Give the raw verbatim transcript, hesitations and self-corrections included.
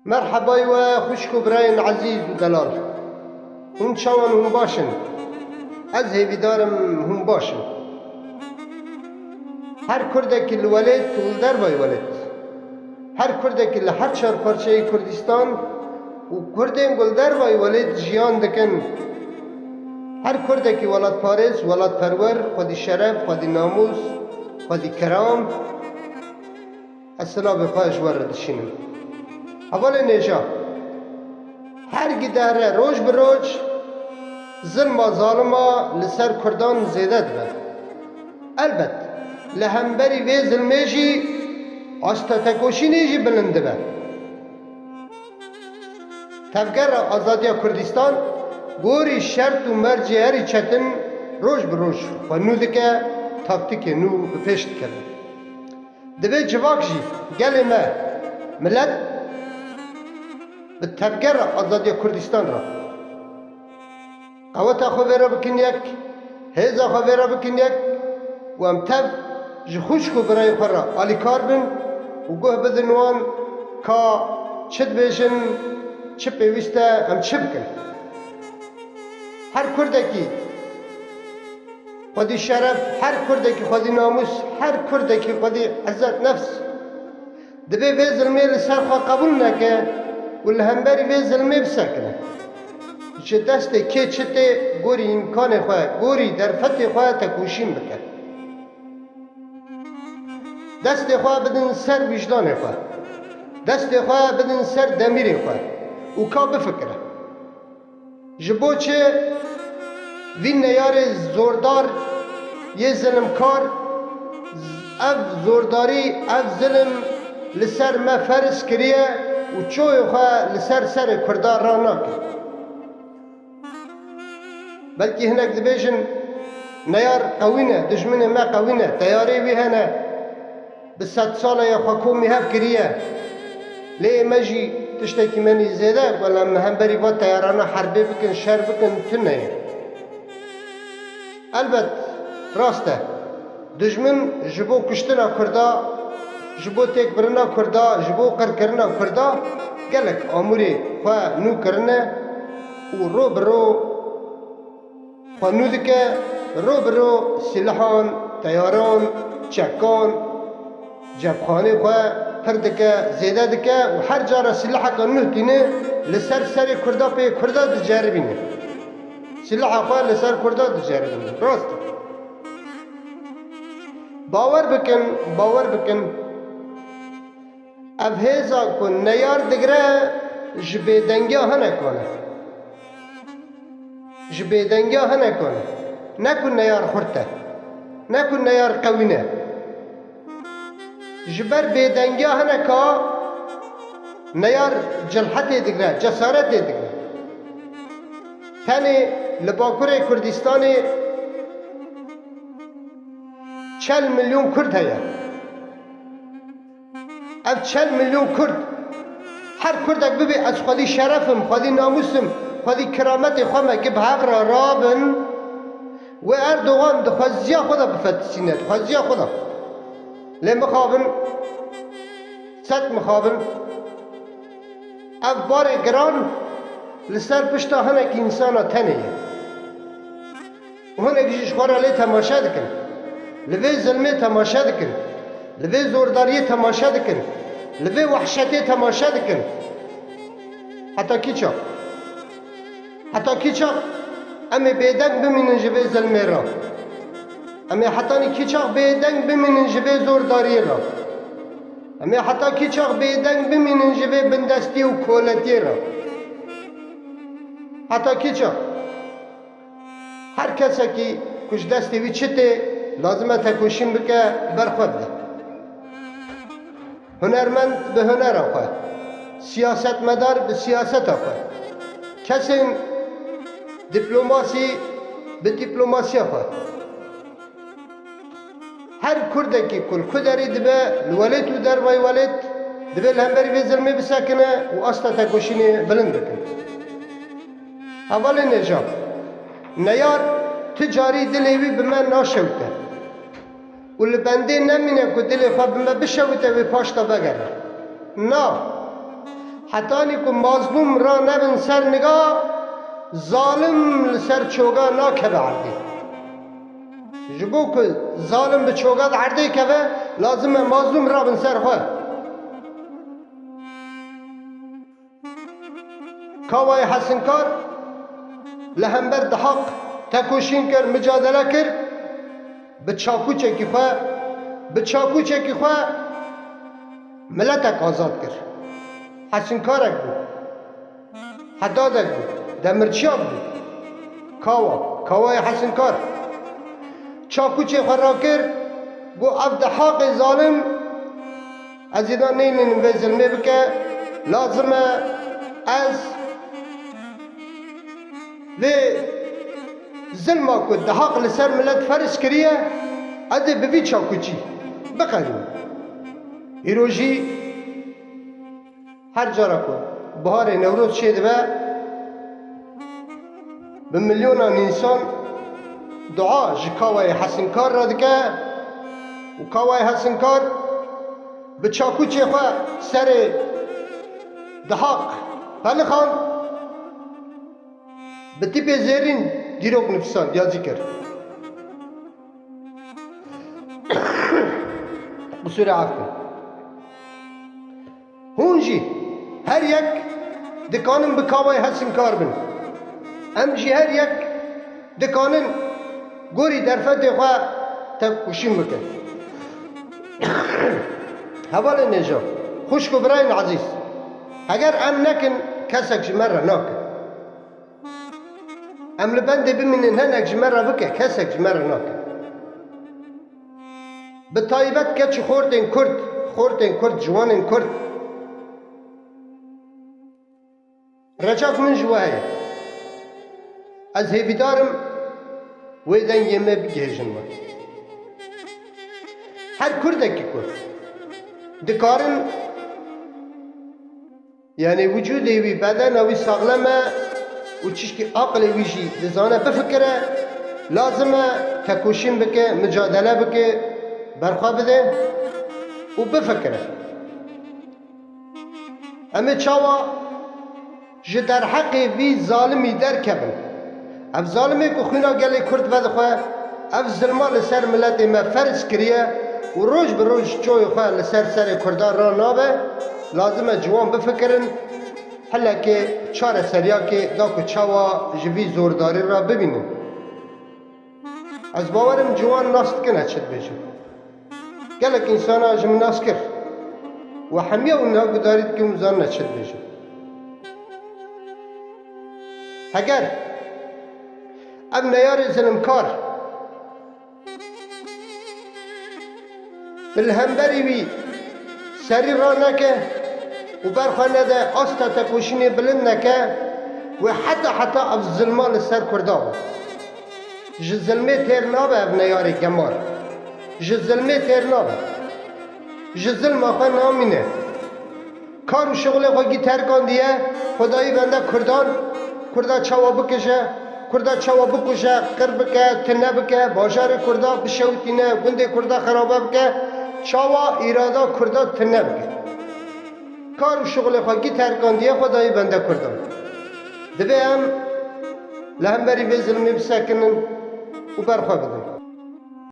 Merhebay we xwişk û birayên ezîz û delal. Hûn çawan, hûn baş in? Ez hêvîdar im hûn baş in. Her kurdekî li welêt û li dervayî welêt, her kurdekî li her çar parçeyê Kurdistan û kurdên ku li dervayî welêt jiyan dikin, her kurdekî welatparêz, welatperwer, xwedî şeref, xwedî namûs, xwedî kiram, ez silavê xwe ji we re dişînim. Hevalên hêja, her gidehre roj bi roj zilma zalima li ser kurdan zêde dibe. Elbet, li hemberî vê zilmê jî asta tekoşînê jî bilind dibe. Tevgera Azadiya Kurdistan gorî şert û mercê herî çetin roj bi roj xwe nû dike, taktîkê nû bi pêş dikeve. Divê civak jî, gelê me, milet bi Tevgera Azadiya Kurdistan re qeweta xwe vê re bikin yek, hêza xwe vê re bikin yek û em tev ji xwişk û birayê xwe re alîkar bin û guh bidin wan ka çi dibêjin, çi pêwîst e, em çi bikin. Her kurdekî xwedî şeref, her kurdekî xwedî namûs, her kurdekî xwedî izzet nefs divê vê zilmê li ser xwe qebûl neke û li hemberî vê zilmê bisekine. Ji destê kê çi tê, gorî îmkanê xwe, gorî derfetê xwe tekoşîn bike. Destê xwe bidin ser wijdanê xwe. Destê xwe bidin ser demîrê xwe û ka bifikire. Ji bo çi vî neyarê zordar yê zilimkar, ev zordarî, ev zilim li ser me ferz kiriye û çoyê xwe li ser serê Kurda ranake? Belkî hinek dibêjin, neyar qewî ne, dijminê me qewî ne, teyarê wî hene, bi sedsala ye xwe komî hev kiriye. Lê ê me jî tiştekî me nî zêde, wela em hemberî va teyarana herbê bikin, şer bikin, tune ye. Elbet, rast e. Dijmin ji bo kuştina Kurda, ji bo têkbirina Kurda, ji bo qirkirina Kurda gelek amûrê xwe nû kirine û ro bi ro xwe nû dike, ro bi ro sîlehan, teyaran, çekan, cebxanê xwe pir dike, zêde dike û her cara sîleheka nû tîne li ser serê Kurda pê Kurda diceribîne. Sîleha xwe li ser Kurda diceribîne. Rast e. Bawer bikin, bawer bikin. Ev hêza ku neyar digire ji bêdengiya hinekan e. Ji bêdengiya hinekan e. Ne ku neyar xurt e. Ne ku neyar qewî ne. Ji ber bêdengiya hineka neyar cilhetê digire, cesaretê digire. Tenê li Bakurê Kurdistanê çel milyon Kurd heye. Ev çel milyon Kurd, her Kurdek bibê ez xwedî şeref im, xwedî namûs im, xwedî kirametê xwe me ki bi hev re rabin, wê Erdogan di xweziya xwe de bifetisîne, di xweziya xwe de. Lê mixabin, sed mixabin, ev barê giran li ser pişta hinekî însana tenê ye. Û hinek jî ji xwe re lê temaşe dikin. Li vê zilmê temaşe dikin. Li vê zordariyê temaşe dikin. Li vê wehşetê temaşe dikin. Heta kî çax? Heta kî çax em ê bêdeng bimînin ji vê zilmê re? Em ê hetanî kî çax bêdeng bimînin ji vê zordariyê re? Em ê heta kî çax bêdeng bimînin ji vê bindestiyê û koletiyê re? Heta kî çax? Her kesekî ku ji destê wî çi tê, lazim e tekoşîn bike, berxwe bide. Hunermend bi hunera xwe, siyasetmedar bi siyaseta xwe, kesên dîplomasî bi dîplomasiya xwe. Her Kurdekî ku li ku derê dibe, li welêt û dervayî welêt, divê li hemberî vê zilmê bisekine û asta tekoşînê bilind bikin. Hevalên hêja, neyar ti carî dilê wî bi me naşewite û li bendê nemîne ku dilê xwe bi me bişewite wê paş de vegere. Na, Hetanî ku mazlûm ranebin ser niga, zalim li ser çoga nakeve erdê. Ji bo ku zalim bi çoga di erdê keve, lazim e mazlûm rabin ser xwe. Kawayê Hesinkar li hember Dihaq tekoşîn kir, micadele kir. Bi çakûçekî xwe, bi çakûçekî xwe miletek azad kir. Hesinkarek bû. Hedadek bû. Demirçiyak bû. Kawa, Kawayê Hesinkar. Çakûçê xwe rakir, got, ev Dihaqê zalim, ez ê da neynin vê zilmê bike, lazim e ez vê zilma ku Dihaq li ser milet ferz kiriye, ez ê bi vî çakûçî biqedînim. Îro jî her cara ku biharê Newroz çêdibe, bi milyonan însan dua ji Kawayê Hesinkar re dike û Kawayê Hesinkar bi çakûçê xwe serê Dihaq pelixand. Bi tîpê zêrîn dîrok nivîsand, yazî kir. Qisûrê af kin. Hûn jî her yek dikanin bi Kawayê Hesinkar bin. Em jî her yek dikanin gorî derfetê xwe tekoşîn bikin. Hevalên hêja, xwişk û birayên ezîz, heger em nekin, kesek ji me re nakin. Em li bendê bimînin, hinek ji me re bike, kesek ji me re nake. Bi taybet keç û xortên Kurd, xortên Kurd, ciwanên Kurd. Recak min ji we heye. Ez hêvîdar im wê dengê me bigihêjin we. Her Kurdekî ku dikarin Yanî wicûdê wî, bedena wî saxlem e û çişkî aqilê wî jî dizane bifikire, lazim e tekoşîn bike, micadele bike, berxwe bide û bifikire. Em ê çawa ji derheqê vî zalimî derkevin? Ev zalimê ku xwîna gelê Kurd vedixwe, ev zilma li ser miletê me ferz kiriye û roj bi roj çoyê xwe li ser serê Kurdan ranabe, lazim e ciwan bifikirin, hilekê, çareseriyakê da ku çawa ji vî zordarî re bibînin. Ez bawer im ciwan nas dikine çi dibêjim. Gelek însana ji min nas kir. We hemiya û niha gudarî dikim û zanine çi dibêjim. Heger ev neyarê zilimkar bi li hemberî wî serî raneke û berxwe nede, asta tekoşînê bilind neke, wê heta heta ev zilma li ser Kurda be. Ji zilmê têr nabe ev neyarê gemar. Ji zilmê têr nabe. Ji zilma xwe namîne. Kar û şixulê xwe gî terkandiye, Xwedayî bende Kurdan, Kurda çawa bikije, Kurda çawa bikuje, qir bike, tine bike, bajarê Kurda bişewitîne, gundê Kurda xerabe bike, çawa îrada Kurda tine bike. Kar û şixulê xwe gî terkandiye, Xwedayî bende Kurdan. Divê em li hemberî vê zilmê bisekinin û berxwe bidin.